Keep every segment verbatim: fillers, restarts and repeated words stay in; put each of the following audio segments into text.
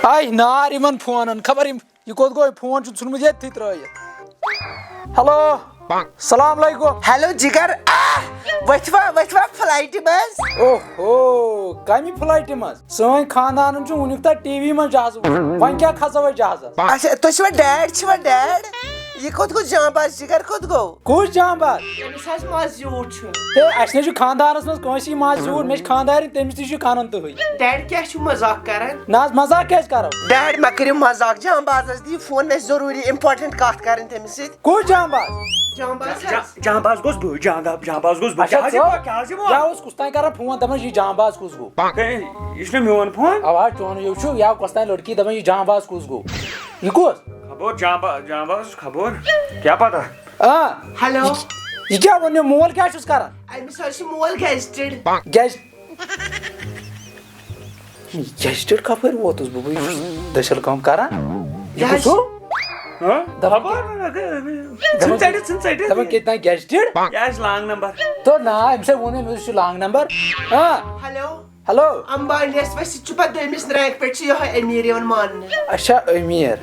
آے نار یِمن فونن، خبر یِم، یہِ کوٚت گوٚو؟ یہِ فون چھُ ژھُنمُت ییٚتھی ترٲیِتھ۔ ہیلو، السلام علیکم۔ ہیلو جگر، آہ! ؤتھوا، ؤتھوا فلایٹہِ منٛز؟ اوہو، کمہِ فلایٹہِ منٛز؟ سٲنۍ خاندانن چھُ وُنیُک تام ٹی وی منٛز جہازٕ وُچھمُت۔ وۄنۍ کیٛاہ کھسو أسۍ جہازس؟ اچھا، تُہۍ چھِوا ڈیڈ؟ چھِوا ڈیڈ؟ یہِ کوٚت گوٚو جامباز جگر، کوٚت گوٚو؟ کُس جامباز؟ أمِس آسہِ مَس زیوٗٹھ چھُ۔ ہے، اَسہِ نہ چھُ خاندانَس منٛز کٲنٛسی مَس زیوٗٹھ، مےٚ چھِ خاندارِنۍ، تٔمِس تہِ چھُ کَنَن تُہٕے۔ ڈیڈ کیٛاہ چھُ مذاق کران؟ نہ حظ، مذاق کیٛازِ کَرو؟ ڈیڈ، مہ کٔرِو مذاق، جامبازَس دِیِو فون، مےٚ چھِ ضروٗری important کَتھ کَرٕنۍ تٔمِس سۭتۍ۔ کُس جامباز؟ جامباز جا-، حظ۔ جامباز گوٚژھ بہٕ، جامبا-، جامباز گوٚژھ بہٕ۔ اچھا، کیٛاہ حظ یہِ ژٕ؟ گوٚو؟ کیٛاہ حظ یہِ گوٚو؟ یا اوس کُس تام کران فون، دَپان، یہِ جامباز کُس گوٚو؟ ہے، یہِ چھُنہ میون فون۔ اَوا، چون یہِ چھُ، یا کۄس تام لڑکی دَپان، یہِ جامباز کُس گوٚو؟ یہِ کُس؟ خبر جامبا-، جامباز خبر۔ کیٛاہ پتہ؟ آ۔ ہیلو۔ یہِ کیٛاہ ووٚن مےٚ؟ مول کیٛاہ چھُس کران؟ أمِس حظ چھُ مول گیزٹِڈ۔ گیز-، گیزٹِڈ کپٲرۍ ووتُس بہٕ؟ بہٕ، یہِ چھُس دٔسِل کٲم کران۔ یہِ یہِ کُس حظ ہو؟ ہاں؟ دَپان خبر، ژھٕن ژٔٹِتھ، ژھٕن ژٔٹِتھ۔ دَپان کیٛاہ تام گیزٹِڈ؟ یہِ آسہِ لانگ نمبر۔ تو نا، أمِس ہے ووٚن مےٚ، أمِس چھُ لانگ نمبر۔ ہاں۔ ہیلو۔ ہیلو۔ امبانیس ویسہِ چھُ پتہٕ دوٚیمِس رینک پٮ۪ٹھ چھُ یِہوٚے أمیٖر یِوان ماننہٕ۔ اچھا، أمیٖر۔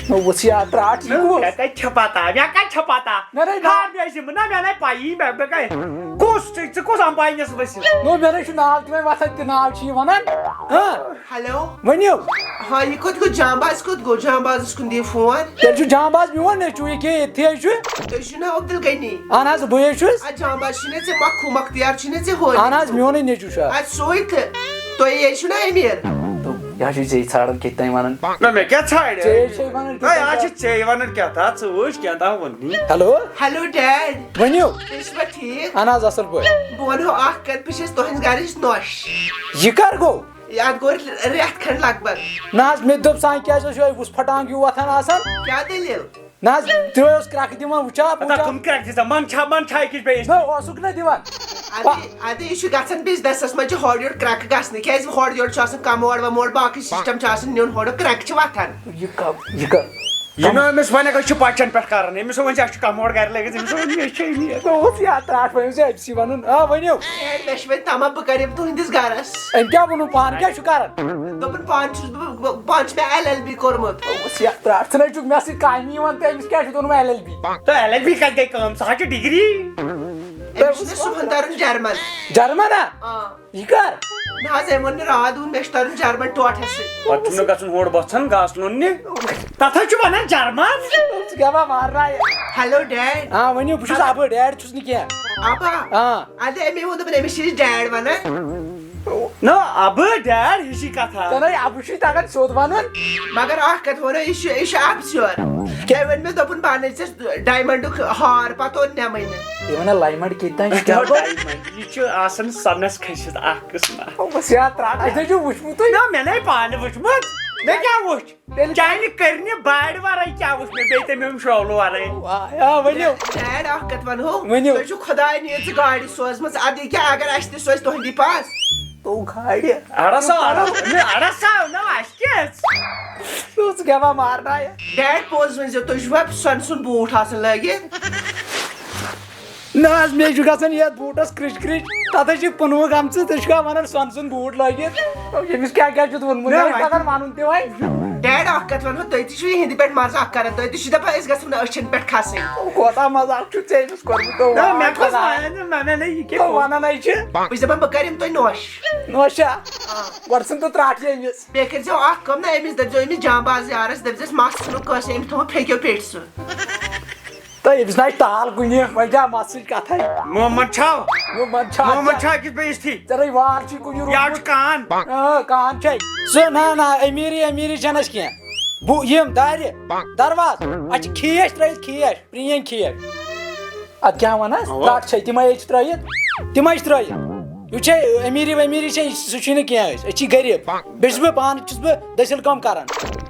نہ، وٕژھ یا ترٛٹھ، یہِ نہ، کُس؟ مےٚ کتہِ چھےٚ پتہ؟ مےٚ کتہِ چھےٚ پتہ؟ نہ، نہ، نہ۔ ہاں، مےٚ ٲسۍ یِم، نہ، مےٚ نَے پَیی، مےٚ، مےٚ کَتہِ؟ کُس؟ ژٕ، ژٕ کُس امبانیس ؤسِتھ؟ نو، مےٚ نَے چھُ ناو تہِ وۄنۍ وۄتھان، تہِ ناو چھِ یہِ وَنان۔ ہاں۔ ہیلو۔ ؤنِو۔ ہاں، یہِ کوٚت گوٚو؟ جامباز کوٚت گوٚو؟ جامبازس کُن دِیِو فون۔ تیٚلہِ چھُ جامباز میون نیٚچوٗ، یہِ کیٛاہ ییٚتھی ہے چھُ؟ تُہۍ چھِو نا عبدالغنی؟ اہن حظ، بٕے ہے چھُس۔ آ، جامباز چھُنہ ژےٚ مۄکھوٗ مۄختیار چھُنہ ژےٚ ہورٕ؟ اہن حظ، میونُے نیٚچوٗ چھُ۔ اَدٕ سُے تہٕ تُہۍ یے چھِو نا أمیٖر۔ یہِ حظ چھُ ژےٚ ژھانڈان کیٛاہ تام وَنان۔ نہ، مےٚ کیٛاہ ژھانڈِ؟ ژےٚ ہے چھے وَنان ہے، کیٛاہ آز تام۔ چھِ ژےٚ وَنان کیٛاہ تام، ژٕ وٕچھ کیٛاہ تام ووٚنُے۔ ہیلو۔ Hello dad. ؤنِو۔ تُہۍ چھِوا ٹھیٖک؟ اہن حظ، اَصٕل پٲٹھۍ۔ بہٕ وَنہو اَکھ کَتھ، بہٕ چھَس تُہٕنٛزِ گَرِچ نۄش۔ یہِ کَر گوٚو؟ یہِ اَتھ گوٚو رٮ۪تھ کھنٛڈ لگ بگ۔ نہ حظ، مےٚ تہِ دوٚپ، سانہِ کیٛازِ اوس یِہوٚے وُژھ پھٹانٛگ ہیوٗ وۄتھان آسان؟ کیٛاہ دٔلیٖل؟ نہ حظ، تہِ اوس کرٛکھ دِوان، وٕچھا، پَتہ پوٗجا۔ کٕم کرٛکھ دِژ ژےٚ؟ منٛد چھا، منٛد چھا أکِس بیٚیِس؟ نہ، اوسُکھ نہ دِوان۔ اَدٕ، اَدٕ یہِ چھُ گژھان business-س منٛز چھِ ہورٕ یورٕ کرٛکھ گژھنٕے، کیٛازِ ہورٕ یورٕ چھُ آسان کموڈ وموڈ، باقٕے system چھُ آسان نیُن ہورٕ، کرٛکھ چھِ وۄتھان۔ یہِ کَم، یہِ کَم۔ یہِ نہٕ أمِس وَنہِ، أسۍ چھِ پَچَن پٮ۪ٹھ کَران، أمِس ووٚن، أسۍ چھِ کموڈ گَرِ لٲگِتھ، أمِس ووٚن، مےٚ چھے نہٕ یہِ۔ مےٚ اوس یاد ترٛٹھ، وۄنۍ أمِس أمۍ سی وَنُن۔ آ، ؤنِو۔ ہے، مےٚ چھِ وۄنۍ تَمام، بہٕ کَرٕ یِم تُہٕنٛدِس گَرَس۔ أمۍ کیٛاہ ووٚنُو پانہٕ، کیٛاہ چھُ کَران؟ دوٚپُن، پانہٕ چھُس بہٕ، بہٕ، پانہٕ چھُ مےٚ ایل ایل بی کوٚرمُت۔ اوس یَتھ پرٛارتھنہ چھُکھ مےٚ سۭتۍ کامہِ یِوان تہٕ أمِس کیٛاہ چھُ دوٚپمُت ایل ایل بی؟ تہٕ ایل ایل بی کَتہِ گٔے کٲم؟ سۄ حظ چھِ ڈگری۔ أمِس چھُ مےٚ صُبحن تَرُن جرمن۔ جرمن ہا؟ آ۔ یہِ کَر؟ نہ حظ، أمۍ ووٚن مےٚ راتھ، دوٚپُن، مےٚ چھُ تَرُن جرمن ٹوٹھَس سۭتۍ۔ پَتہٕ چھُنہٕ گژھُن ہورٕ بۄژھن گاسہٕ لوننہِ۔ تَتھ حظ چھُ وَنان جرمن۔ ژٕ کیٛاہ ما مارنایہِ؟ Hello dead. آ، ؤنِو، بہٕ چھُس اَبہٕ، ڈیڈ چھُس نہٕ کینٛہہ۔ اَبا؟ آ۔ اَدٕ أمۍ ووٚن، دوٚپُن، أمِس چھِ أسۍ ڈیڈ وَنان۔ نہ، اَبہٕ ڈیڈ، ہِشی کَتھا۔ تَلے، اَبہٕ چھُے تَگان سیوٚد وَنُن۔ مگر اَکھ کَتھ وَنو، یہِ چھُ، یہِ چھُ اَبہٕ سیوٚد۔ کیٛاہ ووٚن مےٚ، دوٚپُن، بہٕ اَنَے ژےٚ ڈایمنٛڈُک ہار، پَتہٕ اوٚن نٮ۪مٕے نہٕ۔ یہِ وَنان لایمنٛڈ کِتھ تام چھِ کیٛاہ گوٚو؟ ڈایمنٛڈ، یہِ چھُ آسان سۄنَس کھٔسِتھ اَکھ قٕسمہ۔ اوس یاد ترٛٹھ، اَسہِ نَے چھُ وٕچھمُتُے۔ نہ، مےٚ نَے پانہٕ وٕچھمُت۔ مےٚ کیٛاہ وٕچھ؟ تیٚلہِ چانہِ کٔرنہِ بارِ ورٲے کیٛاہ وٕچھ مےٚ بیٚیہِ تَمہِ یِم شولہٕ ورٲے؟ آ، آ، ؤنِو۔ ڈیڈ، اَکھ کَتھ وَنہو۔ ؤنِو۔ تُہۍ چھِو خۄداے نِیَتھ ژٕ گاڑِ سوزمٕژ، اَدٕ یہِ کیٛاہ اگر اَسہِ تہِ سوزِ تُہٕنٛدی پاس؟ تو گاڑِ۔ اَڑا سا، اَڑا، مےٚ اَڑا سا، نہ، اَسہِ کیٛاہ؟ ژٕ گٮ۪وان مارنایہِ۔ ڈیڈ، پوٚز ؤنۍزیو، تُہۍ چھِوا سۄنہٕ سُنٛد بوٗٹھ آسان لٲگِتھ؟ نہ حظ، مےٚ چھُ گژھان یَتھ بوٗٹَس کرٛچ کرٛچ، تَتھ حظ چھِ پُنوٕ گٔمژٕ، تُہۍ چھِوا وَنان سۄنہٕ سُنٛد بوٗٹ لٲگِتھ؟ أمِس کیٛاہ کیٛاہ چھُتھ ووٚنمُت؟ نہ، مےٚ حظ وۄنۍ تَگان وَنُن تہِ وۄنۍ۔ ڈیڈ، اَکھ کَتھ وَنہو، تُہۍ تہِ چھِو یِہِنٛدِ پٮ۪ٹھ مَذاق کَران، تُہۍ تہِ چھِو دَپان أسۍ گژھو نہٕ أچھَن پٮ۪ٹھ کھَسٕنۍ۔ کوتاہ مَذاق چھُ ژےٚ أمِس کوٚرمُت؟ نہ، مےٚ کُس وَنان، نہ، نہ، نہ، یہِ کیٛاہ تو گوٚو؟ وَنان ہے چھِ۔ بہٕ چھُس دَپان بہٕ کَرٕ یِم تۄہہِ نوش۔ نوشا، آ۔ گۄڈٕ ژھٕن تہٕ ترٛٹھ یہِ أمِس۔ بیٚیہِ کٔرۍزیو اَکھ کٲم، نہ أمِس دٔپۍزیو أمِس جامباز یارَس، دٔپۍزٮ۪س مَس ژھٕنُو کٲنٛسہِ، أمۍ تھوٚو پھیٚکیو پیٹہِ سُہ۔ تہٕ أمِس نہ چھِ ٹال کُنہِ، وۄنۍ کیٛاہ مَس سۭتۍ کَتھَے؟ محمد چھا؟ محمد چھا؟ محمد چھا کِتھ پٲٹھۍ یِتھی؟ ژےٚ رَے وار چھُے کُنہِ یا روٗدمُت؟ چھُ کان؟ آ، کان چھے۔ سُہ نہ، نہ، أمیٖری، أمیٖری چھَنہٕ اَسہِ کینٛہہ۔ بہٕ یِم دارِ، دروازٕ، اَسہِ چھِ کھیٖش ترٛٲیِتھ، کھیٖش، پرٛٲنۍ کھیٖش۔ اَدٕ کیٛاہ وَنَس؟ اَوا۔ تَتھ چھے، تِمَے چھِ ترٛٲیِتھ، تِمَے چھِ ترٛٲیِتھ۔ یہِ چھے أمیٖری ؤمیٖری چھے، سُہ چھُے نہٕ کینٛہہ أسۍ، أسۍ چھِ غریٖب۔ بیٚیہِ چھُس بہٕ پانہٕ، چھُس بہٕ دٔسِل کٲم کَران۔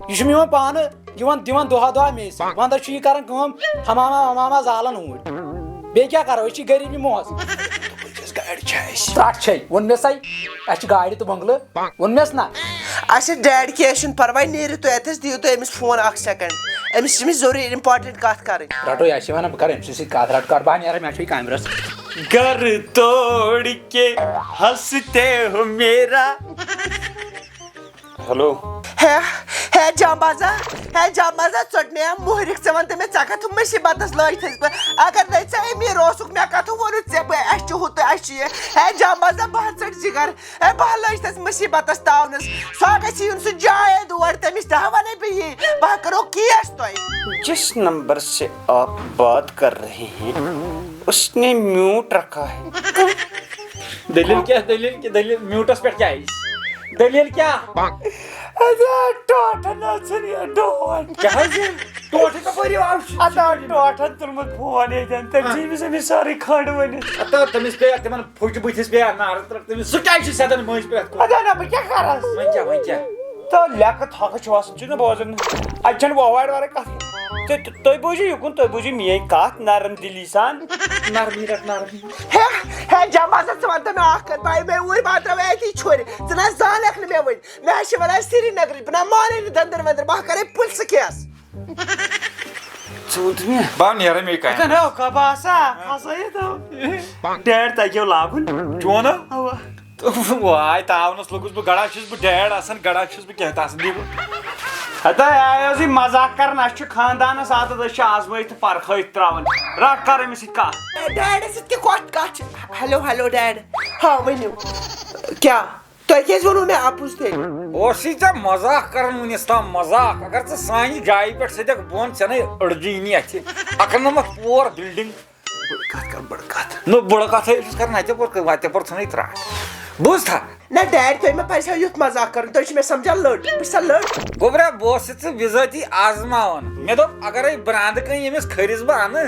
یہِ چھُ میون پانہٕ یِوان دِوان دۄہا دۄہا مے سۭتۍ۔ ونٛدس چھُ یہِ کران کٲم، حمامہ ومامہ زالان اوٗرۍ۔ بیٚیہِ کیٛاہ کرو، أسۍ چھِ غریٖبی موس۔ کۭژ گاڑِ چھِ اَسہِ؟ ترٛٹھ چھے، ووٚن مےٚ سَے، اَسہِ چھِ گاڑِ تہٕ بنٛگلہٕ، ووٚن مےٚ نہ۔ اچھا ڈیڈ، کینٛہہ چھُنہٕ پرواے، نیٖرِو تُہۍ اَتٮ۪س، دِیِو تُہۍ أمِس فون اَکھ سیکنڈ، أمِس چھِ مےٚ ضروٗری important کَتھ کَرٕنۍ۔ رٹو، یہِ چھِ وَنان، بہٕ کَرٕ أمۍ سٕنٛدِ سۭتۍ کَتھ، رٹہٕ کَڑ بہٕ ہا نیرٕ، مےٚ چھُ یہِ کامہِ رَژھ۔ گھر توڑ کے ہنستے ہو میرا۔ ہیلو۔ ہے، ہے جامبازا، ہے جامبازا، ژوٚٹ مےٚ مُہرِکھ، ژٕ وَن تہٕ مےٚ، ژےٚ کَتھ مُصیٖبتَس لٲجتھَس بہٕ؟ اگر نَے ژےٚ أمیٖر اوسُکھ، مےٚ کَتھ ووٚنُتھ ژےٚ، بہٕ، اَسہِ چھُ ہُہ تہٕ اَسہِ چھُ یہِ۔ ہے جامبازا، بہٕ ہا ژٔٹ جِگر، ہے بہٕ ہا لٲجتھَس مُصیٖبتَس تاونَس۔ سُہ ہا گژھِ یُن سُہ جاوید اور، تٔمِس تہِ ہا وَنَے بہٕ یی، بہٕ ہا کَرو کیس تۄہہِ۔ جس نمبر سے آپ بات کر رہے ہیں، اس نے میوٹ رکھا ہے۔ دٔلیٖل کیٛاہ؟ دٔلیٖل کیٛاہ؟ دٔلیٖل میوٗٹَس پٮ۪ٹھ کیٛاہ آیہِ؟ دٔلیٖل کیٛاہ؟ اَدٕ ٹوٹھن ٲژٕن یہِ ڈوٹھ۔ کیٛاہ حظ یہِ؟ ٹوٹھٕ کَپٲرۍ یِوان؟ اَدٕ ٹوٹھن تُلمُت فون ییٚتٮ۪ن، تٔمۍ ژھٕنۍ أمِس، أمِس سٲرٕے کھنٛڈ ؤنِتھ۔ اَدٕ تٔمِس پیٚیہِ، تِمَن پھُچہِ بٕتھِس پیٚیہِ نار ترٛکھ، تٔمِس سُہ کیٛازِ چھُ سٮ۪دَن مٔنٛزۍ پٮ۪ٹھ کھوٚت؟ اَدٕ نہ، بہٕ کیٛاہ کَرَس؟ وۄنۍ کیٛاہ، وۄنۍ کیٛاہ؟ تہٕ لیٚکہٕ تھۄکہٕ چھُ آسان، چھُنہٕ بوزان۔ اَتہِ چھَنہٕ وۄوارِ وارٕ کَتھٕے۔ تہٕ تہٕ تُہۍ بوٗزِو یُکُن، تُہۍ بوٗزِو میٛٲنۍ کَتھ نرم دِلی سان۔ نرمی رَٹ نرمی۔ ہے، ہے، جمع سا، ژٕ وَن تہٕ مےٚ اَکھ کَتھ، بھاے، مےٚ اوٗرۍ باتراوے اَتی چھُرِ۔ ژٕ نہ زانکھ نہٕ مےٚ وٕنۍ۔ مےٚ حظ چھِ وَنان سرینگرٕچ، بہٕ نہ مانَے نہٕ دٔنٛدٕر ؤنٛدٕر، بہٕ ہا کَرَے پُلسہٕ کیس۔ ژٕ وَن تہٕ مےٚ۔ بہٕ ہا نیرَے مے کامہِ۔ ژٕ نہ ہو کَباسا، ہسا یہِ تو۔ ڈیڈ تَگیو لاگُن۔ چون ہا؟ اَوا۔ واے، تاونس لوٚگُس بہٕ، گڑا چھُس بہٕ ڈیڈ آسان، گڑا چھُس بہٕ کینٛہہ تہٕ آسان۔ دی بہٕ۔ ہتا، یہِ آیہِ حظ یہِ مزاق کرنہٕ، اَسہِ چھُ خاندانس عادت، أسۍ چھِ آزمٲیِتھ تہٕ پرکھٲیِتھ ترٛاوان۔ رٹھ کر أمِس سۭتۍ کتھ۔ ڈیڈس سۭتۍ کہِ کۄٹھ کتھ چھِ؟ Hello, hello, dad. ہاں، ؤنِو۔ کیٛاہ؟ تۄہہِ کیٛازِ ووٚنوٕ مےٚ اَپُز تیٚلہِ؟ اوسُے ژےٚ مزاق کران وُنِس تام، مزاق۔ اگر ژٕ سانہِ جایہِ پٮ۪ٹھ سیٚدکھ بۄن، ژےٚ نے أڑجی نی اَتھِ۔ اَکہٕ نَمَتھ پور بِلڈِنٛگ۔ بٔڑ کَتھ کَر، بٔڑ کَتھ۔ نہ، بٔڑ کَتھٕے چھُس کَران، اَتہِ پوٚر، وَتہِ پوٚر ژھٕنٕے ترٛٹھ۔ بوٗزتھا؟ نہ ڈیڈ، تُہۍ مہ پَزِ ہا یُتھ مزاق کَرُن، تُہۍ چھِو مےٚ سَمجھان لٔٹ، بہٕ چھُسا لٔٹ؟ گوٚبرا، بہٕ اوسُے ژٕ بِذٲتی آزماوان۔ مےٚ دوٚپ، اَگرَے برٛانٛدٕ کَنۍ ییٚمِس کھٔرِس بہٕ اَنہٕ،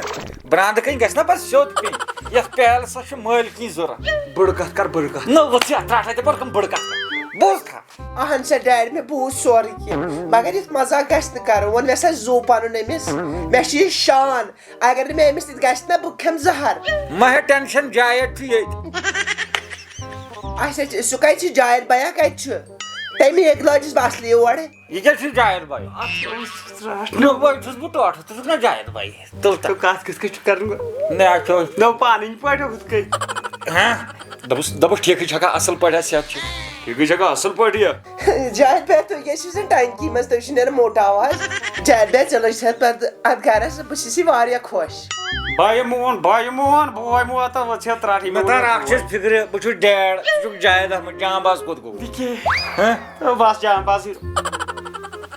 برٛانٛدٕ کَنۍ گژھِ نہ پَتہٕ سیوٚد پیٚنۍ، یَتھ پیلسَس چھُ مٲلکی ضوٚرَتھ۔ بٔڑ کَتھ کَر، بٔڑ کَتھ۔ نہ، وٕژھ یَتھ ترٛٹھ، اَتہِ پوٚر کَم بٔڑ کَتھ کَر۔ بوٗزتھا؟ اہن سا ڈیڈ، مےٚ بوٗز سورُے کینٛہہ، مگر یُتھ مزاق گژھِ نہٕ کَرُن، وۄنۍ مےٚ سا زُو پَنُن أمِس، مےٚ چھُ یہِ شان، اگر نہٕ مےٚ أمِس سۭتۍ گژھِ نہ، بہٕ کھٮ۪مہٕ زہر۔ مہ ہےٚ ٹٮ۪نشَن، جاوید چھُ ییٚتہِ۔ اچھا، سُہ کَتہِ چھُ؟ جاوید بیا کَتہِ چھُ؟ تَمی اَکہِ لٲجِس بہٕ اَصلی یورٕ۔ یہِ کیٛاہ چھُ جاوید بھاے؟ اَتھ اوس ژرٛٹھ۔ نہ، وۄنۍ چھُس بہٕ ٹوٹھ، ژٕ چھُکھ نہ جاوید بھاے؟ تُل تہٕ۔ تہٕ کَتھ کِتھ کٔنۍ چھُ کَرُن وۄنۍ؟ نہ، اَتھ چھُ نہ پانہٕ پٲٹھۍ ہُتھ کٔنۍ۔ ہاں؟ دوٚپُس، دوٚپُس، ٹھیٖکٕے چھَکھا، اَصٕل پٲٹھۍ ہا صحت چھُ؟ ٹھیٖکٕے چھَکھا، اَصٕل پٲٹھۍ یہِ؟ جاوید بیا، تُہۍ کیٛازِ چھِو زَن ٹنکی منٛز؟ تُہۍ چھِو نیران موٹاو آز۔ جاوید بیا، چلو، أسۍ چھِ اَتھ پَتہٕ اَتھ گَرَس، بہٕ چھُس یہِ واریاہ خۄش۔ بھاے موہن، بھاے موہن، بوے موہن، تہٕ وۄنۍ چھِ اَتھ ترٛٹھ، یہِ مےٚ مےٚ تَر ووٚن اَکھ چیٖز فِکرِ، بہٕ چھُس ڈیڈ، ژٕ چھُکھ جاوید احمد، جان باز کوٚت گوٚو؟ یہِ کیٛاہ؟ ہہ؟ بس جان باز یہِ۔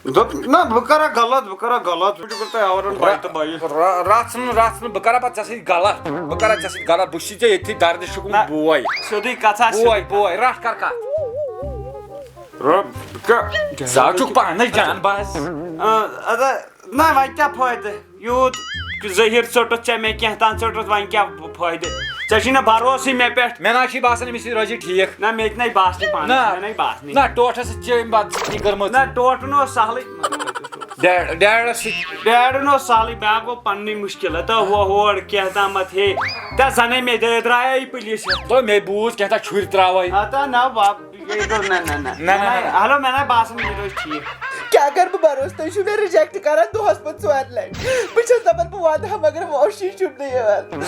دوٚپ، نہ، بہٕ کَرا غلط، بہٕ کَرا غلط۔ بہٕ چھُس تۄہہِ آوُر بھاے تہٕ بھائی۔ را-، رَژھ نہٕ، رَژھ نہٕ، بہٕ کَرا پَتہٕ ژےٚ سۭتۍ غلط۔ بہٕ کَرا ژےٚ سۭتۍ غلط، بہٕ چھُسے ژےٚ ییٚتھی دردِ شُکُن نہ، بوے۔ سیوٚدُے کَتھا، بوے، سیوٚدُے بوے، رَٹھ کَر کَتھ۔ رۄب، بہٕ کَرٕ۔ ژٕ ہا چھُکھ پانَے جان باز۔ آ، اَدٕ، نہ، وۄنۍ کیٛاہ فٲیدٕ؟ یوٗت ظٲہِر ژوٚٹُتھ ژےٚ مےٚ کینٛہہ تام ژوٚٹُتھ، وۄنۍ کیٛاہ فٲیدٕ؟ ژےٚ چھُے نہ بھروسٕے مےٚ پٮ۪ٹھ۔ مےٚ نہ چھُے باسان أمِس سۭتۍ روزِ ٹھیٖک۔ نہ، مےٚ تہِ نَے باسنٕے پانَس، نہ۔ مےٚ نَے باسنٕے۔ نہ، ٹوٹھَس سۭتۍ چھِ أمۍ بدسۭتی کٔرمٕژ۔ نہ، ٹوٹھ نہٕ اوس سہلٕے۔ ڈیڈ-، ڈیڈَس سۭتۍ۔ ڈیڈ نہٕ اوس سہلٕے، مےٚ گوٚو پَننُے مُشکِل۔ ہتا ہو ہور کینٛہہ تامَتھ ہے۔ تہ زَنَے مےٚ دے درٛایے یہِ پُلیٖس ہٮ۪تھ۔ دوٚپ مے بوٗز کینٛہہ تام چھُرۍ ترٛاوَے۔ ہتا نہ، وا-، یہِ گوٚو نہ، نہ، نہ۔ نہ، نہ، نہ۔ ہیلو، مےٚ نہ باسان یہِ روزِ ٹھیٖک۔ کیٛاہ کَرٕ بہٕ بروسہٕ؟ تُہۍ چھِو مےٚ reject کَران دۄہَس پَتہٕ ژورِ لَٹہِ۔ بہٕ چھَس دَپان بہٕ واتہٕ ہا، مگر وۄنۍ اوس شیٖشہٕ چھُنہٕ یِوان۔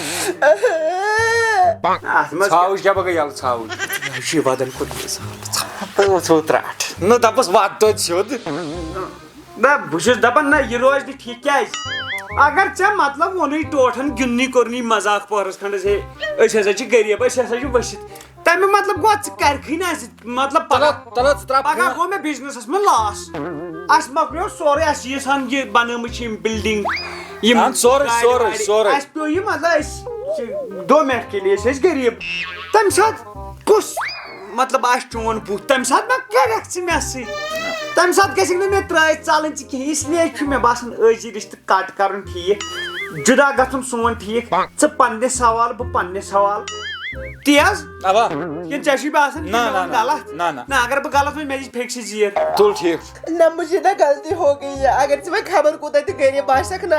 اَتھ منٛز ژھاوٕج کیٛاہ بہٕ گٔے یَلہٕ ژھاوٕج۔ یہِ چھُ یہِ وَدَن کوٚرمُت صاف۔ ژھاو-، ژھاو ترٛٹھ۔ نہ دَپُس واتہٕ توتہِ سیوٚد۔ نہ، بہٕ چھُس دَپان نہ، یہِ روزِ نہٕ ٹھیٖک۔ کیٛازِ؟ اگر ژےٚ مطلب ووٚنُے ٹوٹھَن گِنٛدنُے کوٚرنُے مزاق پوہرَس کھنٛڈَس، ہے، أسۍ ہسا چھِ غریٖب، أسۍ ہسا چھِ ؤسِتھ۔ تَمیُک مطلب گوٚو ژٕ کَرِکھٕے نہٕ اَسہِ، مطلب تَلہٕ، پَگاہ، تَلہٕ ژٕ ترٛاو پَگاہ فون۔ گوٚو مےٚ business-َس منٛز loss۔ اَسہِ مۄکلیو سورُے، اَسہِ ییٖژ ہَن یہِ بَنٲومٕژ چھِ یِم building، یِم اَہَن سورُے، گاڑِ سورُے، واڑِ۔ سورُے۔ اَسہِ پیوٚو یہِ، مطلب، أسۍ چھِ دو منٹ کے لیے چھِ أسۍ غریٖب۔ تَمہِ ساتہٕ کُس، مطلب، آسہِ چون بُتھ؟ تَمہِ ساتہٕ ما کَرَکھ ژٕ مےٚ سۭتۍ؟ تَمہِ ساتہٕ گژھکھ نہٕ مےٚ ترٛٲوِتھ ژَلٕنۍ ژٕ کِہیٖنۍ۔ اس لیے چھُ مےٚ باسان، أزی رِشتہٕ cut کَرُن ٹھیٖک، جُدا گژھُن سون ٹھیٖک۔ ژٕ پننِس حوالہٕ، بہٕ پننِس حوالہٕ۔ تی حظ؟ اوا۔ کِنہٕ ژےٚ چھُے باسان، نہ، یہِ چھُ نہ، نہ، غلط؟ نہ، نہ۔ نہ، اگر بہٕ غلط وَنہٕ، مےٚ دِژ پھیٚکہِ سۭتۍ زیٖر۔ تُل ٹھیٖک۔ نہ، مجھے نہ غلطی ہو گئی ہے۔ اگر ژٕ وۄنۍ خبر کوٗتاہ تہِ غریٖب آسکھ نہ،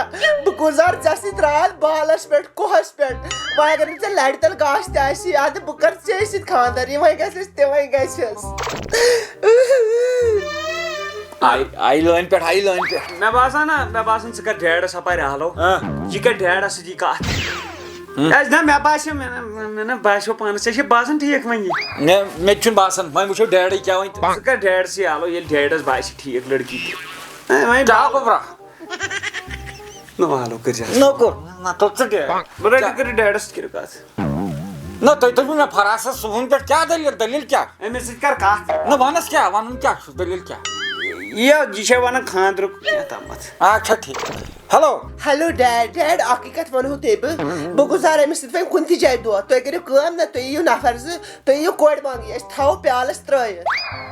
بہٕ گُزارٕ ژےٚ سۭتۍ راتھ بالَس پٮ۪ٹھ، کوہَس پٮ۪ٹھ۔ وۄنۍ اگر نہٕ ژےٚ لَرِ تَل گاش تہِ آسی، اَدٕ بہٕ کَرٕ ژےٚ سۭتۍ خانٛدَر۔ یہِ وۄنۍ گژھٮ۪س، تہِ وۄنۍ گژھٮ۪س۔ آی، آی لٲنہِ پٮ۪ٹھ، آی لٲنہِ پٮ۪ٹھ۔ مےٚ باسان نہ، مےٚ باسان ژٕ کَر ڈیڈَس اَپارِ حالو۔ آ۔ یہِ کَر ڈیڈَس سۭتی کَتھ۔ کیٛازِ نہ، مےٚ باسیٚو، مےٚ نہ، مےٚ نہ باسیٚو پانس، ژےٚ چھے باسان ٹھیٖک وۄنۍ یہِ۔ مےٚ مےٚ تہِ چھُنہٕ باسان، وۄنۍ وٕچھو ڈیڈٕے کیٛاہ وۄنۍ تہٕ۔ ژٕ کر ڈیڈسٕے آلو، ییٚلہِ ڈیڈس باسہِ ٹھیٖک لڑکی تہٕ۔ اے، وۄنۍ کیٛاہ گوٚبرا؟ نہ والو، کٔرۍ زِ۔ نہ کوٚر، نہ توٚر ژٕ ڈیڈ۔ بہٕ رٹہٕ کیٛاہ؟ کٔرِو ڈیڈس تہِ کٔرِو کتھ۔ نہ، تُہۍ تُلِو مےٚ فراسس صُبحن پٮ۪ٹھ، کیٛاہ دٔلیٖل، دٔلیٖل کیٛاہ؟ أمِس سۭتۍ کر کتھ۔ نہ، ونس کیٛاہ، ونُن کیٛاہ چھُ، دٔلیٖل کیٛاہ؟ یہِ، یہِ چھےٚ ونان خانٛدرُک کینٛہہ تامتھ۔ اچھا، ٹھیٖک۔ ہیلو۔ ہیلو ڈیڈ، ڈیڈ، اکھ کتھ ونہو تۄہہِ بہٕ۔ بہٕ گُزارٕ أمِس سۭتۍ وۄنۍ کُنہِ تہِ جایہِ دۄہ۔ تُہۍ کٔرِو کٲم نہ، تُہۍ یِیِو نفر زٕ، تُہۍ یِیِو کورِ بانگی، أسۍ تھاوو پیالس ترٲیِتھ۔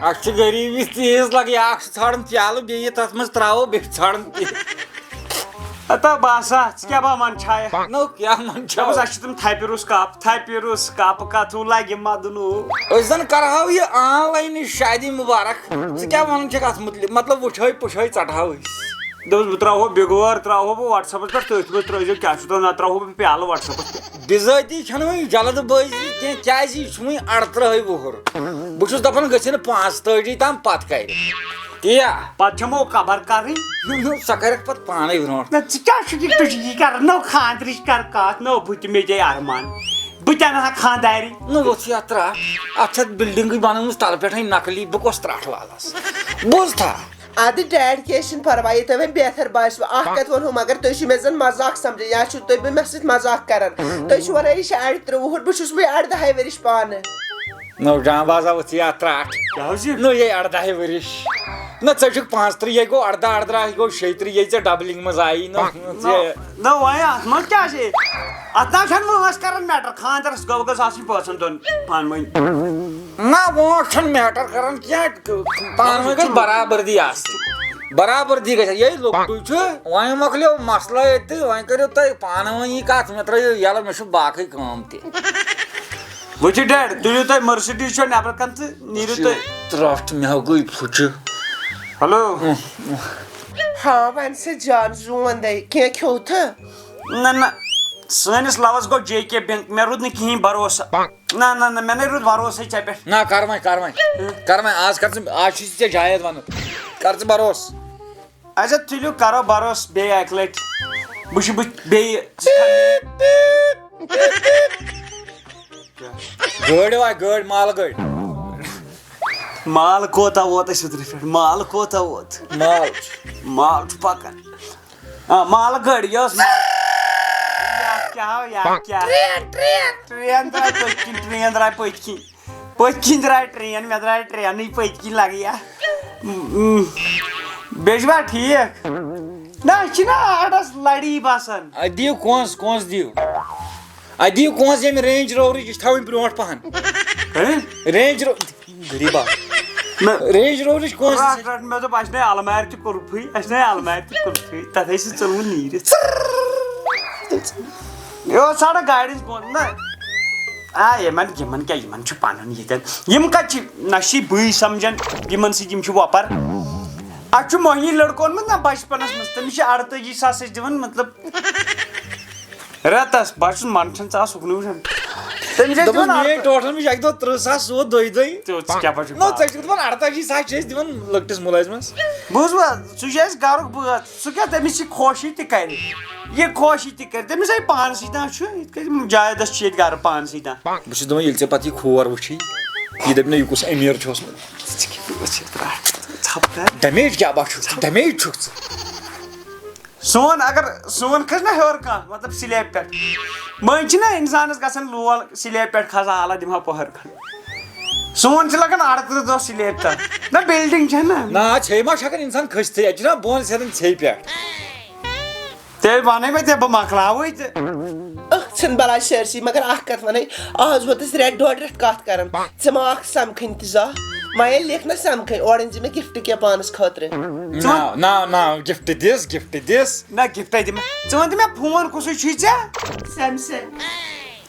اَسہِ چھِ غریٖبی تیٖژ لگان، اکھ چھُ ژھانڈان پیالہٕ، بیٚیہِ یہِ تتھ منٛز ترٛاوو، بیٚیہِ چھُ ژھانڈان تہِ۔ ہتا باسا، ژٕ کیٛاہ با من چھایکھ؟ نو کیٛاہ من چھا؟ دوٚپُس، اَسہِ چھِ تِم تھپہِ روٚس کپ، تھپہِ روٚس کپ کتھوٗ لگہِ مدنوٗ۔ أسۍ زن کرہاو یہِ آن لاینٕچ شادی مبارک۔ ژٕ کیٛاہ ونان چھکھ اتھ متعلق؟ مطلب، وٕچھٲے پُچھٲے ژٹہاو أسۍ۔ دوٚپُس، بہٕ ترٛاوہو بِگوٲر، ترٛاوہو بہٕ WhatsApp-س پٮ۪ٹھ، تٔتھۍ منٛز ترٛٲیزیو، کیٛاہ چھُ تۄہہِ، نتہٕ ترٛاوہو بہٕ پیالہٕ WhatsApp-س پٮ۪ٹھ۔ بِذٲتی چھَنہٕ وۄنۍ جلد بٲزی کینٛہہ، کیٛازِ یہِ چھُ وۄنۍ اَرترٛہَے وُہُر۔ بہٕ چھُس دَپان، گٔژھِن پانٛژتٲجی تام پَتہٕ کَرِ۔ تی یا؟ پَتہٕ چھَمو قبر کَرٕنۍ۔ نہ، نہ، سۄ کَرٮ۪کھ پَتہٕ پانَے برونٛٹھ۔ نہ، ژٕ کیٛاہ چھُکھ یہِ ٹُجی کَران؟ نہ، خانٛدرٕچ کَر کَتھ، نہ، بہٕ تہِ مےٚ دے اَرمان۔ بہٕ تہِ اَنہٕ ہا خانٛدارِ۔ نہ، وۄتھ چھِ اَتھ ترٛٹھ۔ اَتھ چھِ اَتھ بِلڈِنٛگٕے بَنٲومٕژ تَلہٕ پٮ۪ٹھَے نقلی، بہٕ کۄس ترٛٹھ والَس؟ بوز تھا۔ اَدٕ ڈیڈ کیس چھُنہٕ پرواے، یہِ تۄہہِ وۄنۍ بہتر باسِوٕ۔ اَکھ کَتھ وَنہو، مگر تُہۍ چھِو مےٚ زَن مذاق سَمجھان، یا چھِو تُہۍ مےٚ سۭتۍ مذاق کَران۔ تُہۍ چھِو وَنان، یہِ چھِ اَڑِ ترٛوٚوُہ وُہُر، بہٕ چھُس وۄنۍ اَردَہَے ؤرِش پانہٕ۔ نو جان باز آو ژےٚ اَتھ ترٛٹھ۔ کیٛاہ حظ یہِ؟ نو یے اَردَہَے ؤرِش۔ نہ، ژےٚ چھُکھ پانٛژترٕٛہ، یے گوٚو اَردَہ، اَردَہ گوٚو شیٚیہِ ترٕٛہ، یے ژےٚ ڈبلِنٛگ منٛز آیی۔ نو، نہ، ژےٚ نہ، وۄنۍ اَتھ منٛز کیٛاہ چھِ؟ اَتھ نہ چھَنہٕ وٲنٛس کَران میٹر، خانٛدرَس گوٚو گٔژھ آسٕنۍ پٲنٛژَن دۄن پانہٕ ؤنۍ۔ نہ، وونٛٹھ چھُنہٕ میٹر کران کینٛہہ، پانہٕ ؤنۍ گژھِ برابردی آسٕنۍ۔ برابردی گژھِ، ییٚلہِ لۄکٹُے چھُ، وۄنۍ مۄکلیو مسلہٕ ییٚتہِ، وۄنۍ کٔرِو تُہۍ پانہٕ ؤنی کتھ، مےٚ ترٲیِو یَلہٕ، مےٚ چھُ باقٕے کٲم تہِ۔ وٕچھِو ڈیڈ، تُلِو تُہۍ مرسڈیز چھو نٮ۪برٕ کَنہِ تہٕ نیٖرِو تُہۍ۔ ترٛٹھ مےٚ گٔے پھُچہِ۔ ہیلو۔ ہاں، وۄنۍ سا جان زون دے، کینٛہہ کھیوٚو تھہٕ؟ نہ، نہ، سٲنِس لوَس گوٚو جے کے بینک، مےٚ روٗد نہٕ کِہیٖنۍ بھروسہٕ۔ نہ، نہ، نہ، مےٚ نے روٗد بھروسے ژےٚ پٮ۪ٹھ۔ نہ، کر وۄنۍ، کر وۄنۍ۔ کر وۄنۍ، آز کر ژٕ، آز چھُے ژےٚ جاید ونُن۔ کر ژٕ بھروسہٕ۔ اچھا، تُلِو، کرو بھروسہٕ بیٚیہِ اکہِ لٹہِ۔ بہٕ چھُس، بہٕ بیٚیہِ۔ گٲڑۍ وا، گٲڑۍ، مال گٲڑۍ۔ مال کوتاہ ووت اَسہِ اوترٕ پٮ۪ٹھ؟ مال کوتاہ ووت؟ مال۔ مال چھُ پکان۔ آ، مال گٲڑۍ، یہِ ٲس مال-، یہِ کیٛاہ ہاو، یہِ کیٛاہ؟ Train, train. ٹرین درٛاے پٔتۍ کِنۍ، ٹرین درٛاے پٔتۍ کِنۍ۔ پٔتۍ کِنۍ درٛاے ٹرین، مےٚ درٛاے ٹرینٕے پٔتۍ کِنۍ لگہٕ یا۔ م-، م-، بیٚیہِ چھُوا ٹھیٖک؟ نہ، أسۍ چھِنہ آڈس لڑی بسان۔ اَدٕ دِیِو کونٛز، کونٛز دِیِو۔ اَدٕ دِیِو کونٛز ییٚمہِ رینج روورٕچ، یہِ چھِ تھاوٕنۍ برونٛٹھ پہن۔ ہے؟ رینج رو-، غریٖبا۔ نہ۔ رینج روورٕچ کونٛز رٹھ، رٹھ، مےٚ دوٚپ، اَسہِ نے المارِ تہِ قُلفٕے، اَسہِ نے المارِ تہِ قُلفٕے، تَتھ ٲسۍ ژٕ ژوٚلمُت نیٖرِتھ۔ یہِ اوس ژھانٛڈان گاڑِ ہٕنٛز بۄن، نہ۔ آ، یِمن، یِمن کیٛاہ، یِمن چھُ پنُن ییٚتٮ۪ن۔ یِم کَتہِ چھِ، نہ چھِ بٕے سمجھان یِمن سۭتۍ، یِم چھِ وۄپر۔ اَسہِ چھُ موہنی لٔڑکہٕ اوٚنمُت نہ بچپنس منٛز، تٔمِس چھِ اَرتٲجی ساس أسۍ دِوان، مطلب، رٮ۪تس، بہٕ چھُس منٛدچھان، ژٕ آس اُکنُے وٕچھان۔ تٔمِس چھِ أسۍ دوٚپُن، دِوان میٛٲنۍ اَرتٲجی۔ ٹوٹل مےٚ چھِ اَکہِ دۄہ تٕرٛہ ساس سُہ ووت دۄیہِ دۄہہِ۔ ژےٚ اوس ژےٚ کیٛاہ پَتہٕ چھُکھ نو، پَتہ؟ ژےٚ چھُکھ دَپان اَرتٲجی ساس چھِ أسۍ دِوان لۄکٹِس مُلٲزمَس۔ بوٗزوا، سُہ چھُ اَسہِ گَرُک بٲژ، سُہ کیٛاہ، تٔمِس چھِ خۄشی تہِ کَرِ، یہِ خۄشی تہِ کَرِ، تٔمِس ہے پانسٕے تام چھُ، یِتھ کٔنۍ جاویدَس چھِ ییٚتہِ گَرٕ پانسٕے تام۔ بہٕ چھُس دَپان، ییٚلہِ ژےٚ پَتہٕ یہِ کھور وٕچھی، یہِ دَپہِ نہ، یہِ کُس أمیٖر چھُ اوسمُت۔ ژٕ کیٛاہ بٲژ چھَکھ ترٛٹھ؟ ژھَپھ کَر۔ ڈیمیج کیٛاہ باسیو ژےٚ؟ ڈیمیج چھُکھ ژٕ۔ سون اگر، سون کھسہِ نہ ہیوٚر کانٛہہ، مطلب، سلیب پٮ۪ٹھ، مٔنٛزۍ چھِنہ اِنسانَس گژھان لول، سلیب پٮ۪ٹھ کھسان، حالہ دِمہٕ ہا پۄہَر کھنٛڈ۔ سون چھِ لگان اَرترٕہ دۄہ سلیب تَل۔ نہ، بِلڈِنٛگ چھےٚ نہ۔ نہ، ژھیٚیہِ ما چھِ ہٮ۪کان اِنسان کھٔسِتھٕے؟ اَتہِ چھِنہ بۄن سیٚدان ژھیٚیہِ پٮ۪ٹھ۔ تیٚلہِ وَنَے مےٚ ژےٚ، بہٕ مۄکلاوٕے تہٕ۔ أہ، ژھٕن بلاے سٲرسٕے، مگر اَکھ کَتھ وَنَے، آز ووتُس رٮ۪تھ ڈۄڈ رٮ۪تھ کَتھ کَران، ژےٚ ما آکھ سَمکھٕنۍ تہِ زانٛہہ؟ وۄنۍ ییٚلہِ لیکھ نہ سَمکھٕنۍ، اورٕ أنۍ زِ مےٚ گفٹ کینٛہہ پانَس خٲطرٕ۔ نہ، نہ، نہ، گفٹ دِس، گفٹ دِس۔ نہ، گفٹَے دِمہٕ۔ ژٕ وَن تہٕ مےٚ، فون کُسُے چھُے ژےٚ؟ سیمسنگ۔